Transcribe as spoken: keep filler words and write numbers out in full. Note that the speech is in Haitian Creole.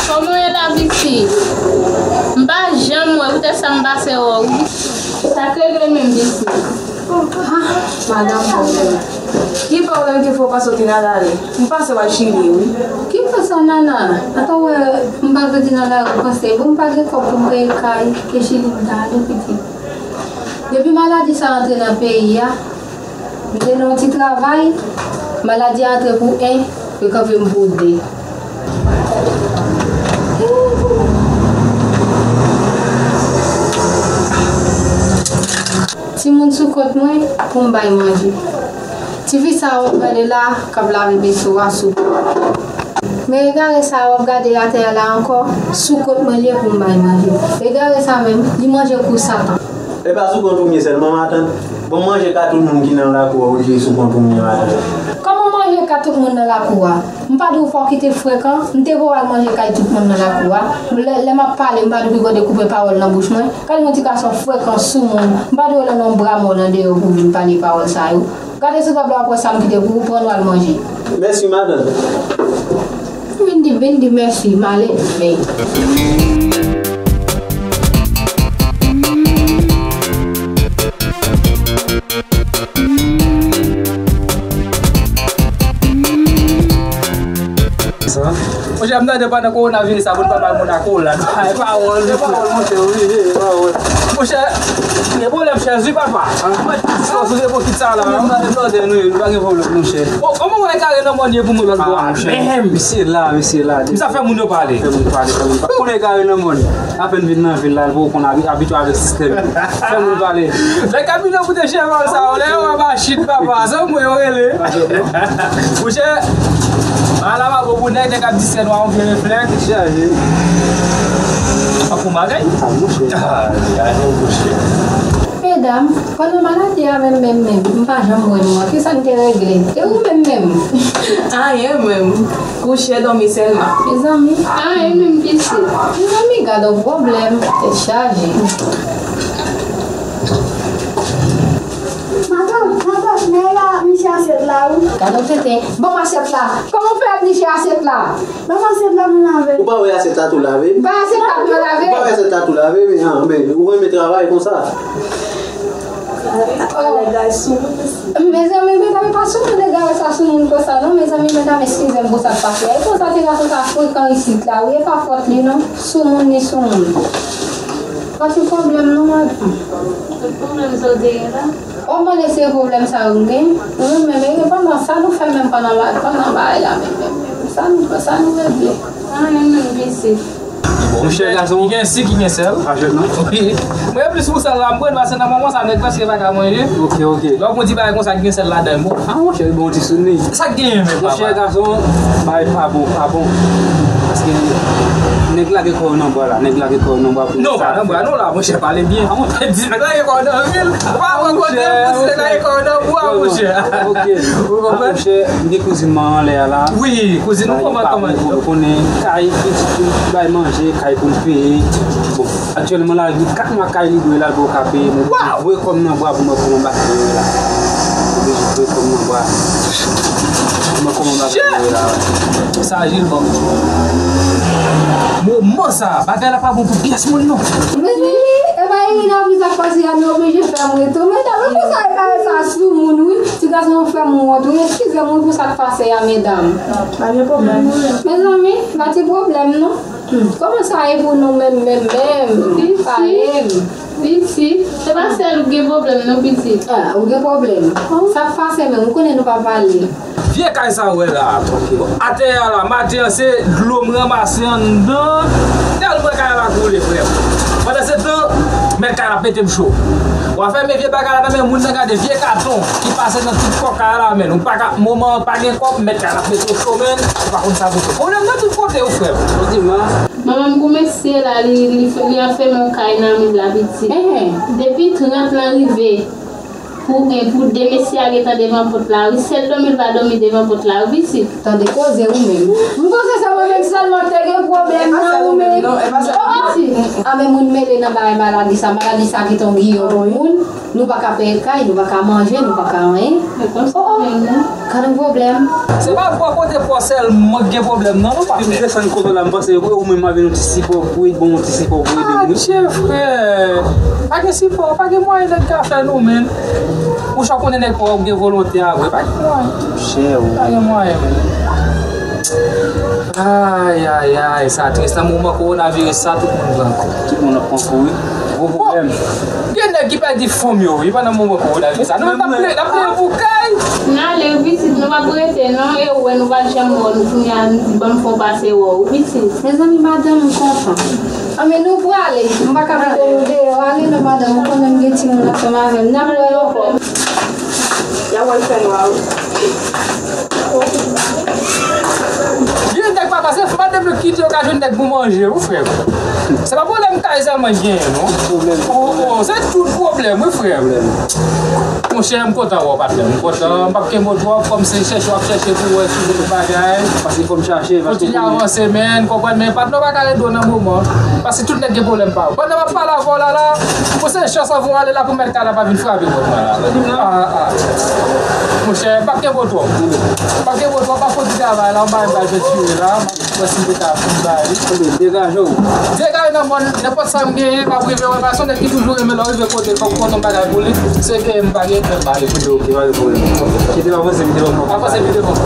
Kòman w ye la, pitit? M pa janm wè, poutèt sa m pase wè w wi. Sa k regle menm, pitit? Ah, madanm pwoblèm. Ki pwoblèm ki fè w pa soti nan lari? M panse w al Chili wi. Ki fè sa, Nana? Atò w wè, m pa soti nan lari, w panse, bon, m pa gen kòb pou m peye kay, e Chili m ta ale, pitit. Depi maladi sa antre nan peyi a, m te nan yon ti travay, maladi a antre pou en, yo kanpe m pou de. Timoun sou kont mwen pou m bay manje. Tifi sa w ap gade la k ap lave veso a sou kont. Men egare sa w ap gade atè a la ankò, sou kont mwen li ye pou m bay manje. Egare sa menm, li manje kou satan. E pa sou kont ou m ye sèlman, matant. Bon, manje ka tout moun ki nan lakou a, ou di sou kont ou m ye, matant. Kòman manje ka tout moun nan lakou a? M pa di w fò w kite frekan, m te voye w al manje kay tout moun nan lakou a. Lè, lè m ap pale, m pa di w piga w dekoupe pawòl nan bouch mwen. Gade yon ti gason frekan, soumoun. M pa di w lè nan bra mò nan deyò pou vin pale pawòl sa yo. Gade sou tab la, w ap wè sa m kite pou ou, pran nou al manje. Mèsi, madanm. Vin di, vin di mèsi, m ale, men. Monchè, m tande pandan kowonaviris la, pou n pa bay moun ak kola. Ay, pawòl, se pawòl, monchè, wi, se pawòl. Monchè, gen pwoblèm chèz, wi, papa. Mwen, sou se pokit sa la. Nou pa gen pwoblèm, monchè. Bon, kòman w wè kare nan mòn ye pou mwen lòt bò a menm? Misye la, misye la. M sa fè moun yo pale. Fè moun pale, fè moun pale. Konnen kare nan mòn. Apèn vin nan vil la, l poko konn abi-, abitye avèk sistèm yo. Fè moun pale. Lè Kapitèn koute chèval sa yo, lè yo anba chit, papa, sa mwen yo rele. Monchè, ala pa bon pou nèg, nèg ap di sè nwa, yon vye reflèks. Chaje. Pa pou bagay. Ah, monchè. Ah, ay, non, monchè. Medam, pandan maladi a menm, menm, menm, m pa janm wè nou an. Kisa n te regle? E ou menm, menm? Anyen, menm. Kouche, dòmi sèlman. Mezanmi, anyen menm, pitit. Mezanmi, gad on pwoblèm. Tèt chaje. Matant, matant, men la, misye asyèt la, wi. Gad on tenten. Ban m asyèt la. Kòman w fè ap niche asyèt la? Ban m asyèt la pou m lave. Ou pa wè asyèt la tou lave? Bay asyèt la pou mwen lave. Ou pa wè asyèt la tou lave, men, ah, men, ou renmen travay konsa. Oh. Mezanmi, medam, e pa sou moun egare sa sou moun konsa, non, mezanmi, medam, eskize m pou sa k pase a. E konsa, ti gason sa frekan isit la, wi, e pa fòt li, non. Sou moun, li sou moun. Pa ti pwoblèm, non, madanm. Tout pwoblèm sa w te gen la? W ap mande se pwoblèm sa yo m gen? Wi, men, men, pandan sa nou fè menm pandan, pandan bagay la, men, men, men, sa nou, sa nou regle? Anyen menm, pitit. Monchè, gason. Ki gen sik, ki gen sèl. Pa jwenn non. Wi. Mwen plis pou sèl la, m pran pase nan moman sa, nèg prèske pa ka manje. Ok, ok. Lè w pran ti bagay konsa ki gen sèl ladan l, bon. Ah, monchè, bon, ti souvni. Sa k genyen menm, papa? Monchè, gason, bagay pa bon, pa bon. Paske nèg lage kò yo nan bwa la, nèg lage kò yo nan bwa pou... Non, pa nan bwa, non, la, monchè, pale byen. Ah, monchè, di nèg lage kò yo nan vil. Pa pran kote pou di nèg lage kò yo nan bwa, monchè. Ok. Ou konprann? Ah, monchè, m gen kouzin mwen anlè a la. Wi, kouzin ou kòman, kòman? Ou konnen, kay, pitit pou bay manje, kay pou l peye. Bon, aktyèlman la, gen kat mwa kay li dwe la, l poko ka peye, men m voye kò m nan bwa pou mwen kòman m ap peye la. M oblije voye kò m nan bwa pou mwen kòman m ap peye la. Sa Jil ban m. Moman sa, bagay la pa bon pou pyès moun, non. Mezanmi, e pa Irina pou sa k pase a, nou oblije fè m retounen. Medam, e konsa e kare sa sou moun, wi. Ti gason an fè m wont, wi. Eskize m, wi, pou sa k pase a, medam. Pa gen pwoblèm. Mezanmi, pa ti pwoblèm, non. Hmm, kòman sa ye pou nou menm, menm, menm? Pitit, pale m. Pitit, se pa sèl ou gen pwoblèm, non, pitit. Ah, ou gen pwoblèm. Sa k pase menm, ou konnen nou pa pale. Vye kay sa w wè la a, atè a la, maten an, se dlo m ranmase anndan, tèlman kay la koule, frè m. Pandansetan, mèt kay la pete m cho. W a fèmen vye bagay la nan men moun nan, gade vye katon ki pase nan tout kò kay la, men nou pa ka, moman an pa gen kòb, mèt kay la pete w cho, men ou pa konn sa pou fè. Pwoblèm nan tout kote, wi, frè m. Manman m kòmanse la, li, li, li ap fèmen yon kay nan men l la, pitit. Depi trant lan rive. Pou, eh, pou de mesye a gentan devan pòt la, wi. Sèl dòmi l va dòmi devan pòt la, wi, pitit. Tande koze ou menm. M panse se mwen menm sèlman ki te gen pwoblèm nan ou menm. Non, e pa sa. Oh, oh, si. A, men moun mele nan bagay maladi sa. Maladi sa ki ton giyon pou moun. Nou pa ka peye kay, nou pa ka manje, nou pa ka anyen. Se konsa menm, non? Ka nan pwoblèm. Se pa pou kote pou sèl mwen ki gen pwoblèm, non, non, pa. Depi m desann kote la, m panse ou menm ap vin yon ti sipò pou ede, bon, yon ti sipò pou ede m, wi. Adje, frè. Pa gen sipò, pa gen mwayen nèg ka fè nou, menm. Ou chak konnen nèg pa w gen volonte a vre, pa gen mwayen. Chè, ou. Pa gen mwayen, menm. Ay, ay, ay, sa tris. Nan moman kowonaviris sa, tout moun pran kou. Tout moun ap pran kou, wi. Gwo pwoblèm. Gen nèg ki pèdi fanm yo, wi, pandan moman kowonaviris sa. Nou t ap plede, t ap plede pou kay. N ale, wi, pitit, nou p ap rete, non. E ou wè, nou pa t janm wè w, nou kounye a, nou di, ban m fè w pase wè w, wi, pitit. Mezanmi, madanm, m kontan. A, men nou prale. M pa ka kite nou deyò. Ale non, madanm, ou konnen m gen timoun ansanm avè m. N ap wè yo. Y ap wè l fè nwa, wi. Gen nèg pa pase, madanm yo kite yo ka jwenn nèg pou manje, wi, frè m. Se pa pwoblèm kay sèlman genyen, non. Pwoblèm. Oh, oh, se tout pwoblèm, wi, frè m. Monchè, m kontan wè w, patnè. M kontan, m p ap kenbe w twòp, kòm se chèche w ap chèche pou wè sou tout bagay. Paske fò m chache, paske kontinye avanse, men, konprann, men patnè w pa ka rete nan moman. Paske tout nèg gen pwoblèm pa yo. Pandan m ap pale avè w la, la, pou se chans avè w ale la pou mèt kay la pa vin frape pòt mwen la. Ah, ah. Monchè, m p ap kenbe w twòp. M p ap kenbe w twòp, m ap fè ti travay la, m bay, m bay pentire la, m ap wè si m te ka fin bay. Degaje w. Degaje nan mòn, nenpòt sa m genyen, m ap rive wè, paske yon nèg ki toujou renmen lè w rive kote, fòk w konn yon bagay pou li. Se ke m pa gen tan bay pou li. Ok, pa gen pwoblèm. Kite m avanse, kite m avanse. Avanse, kite m avanse.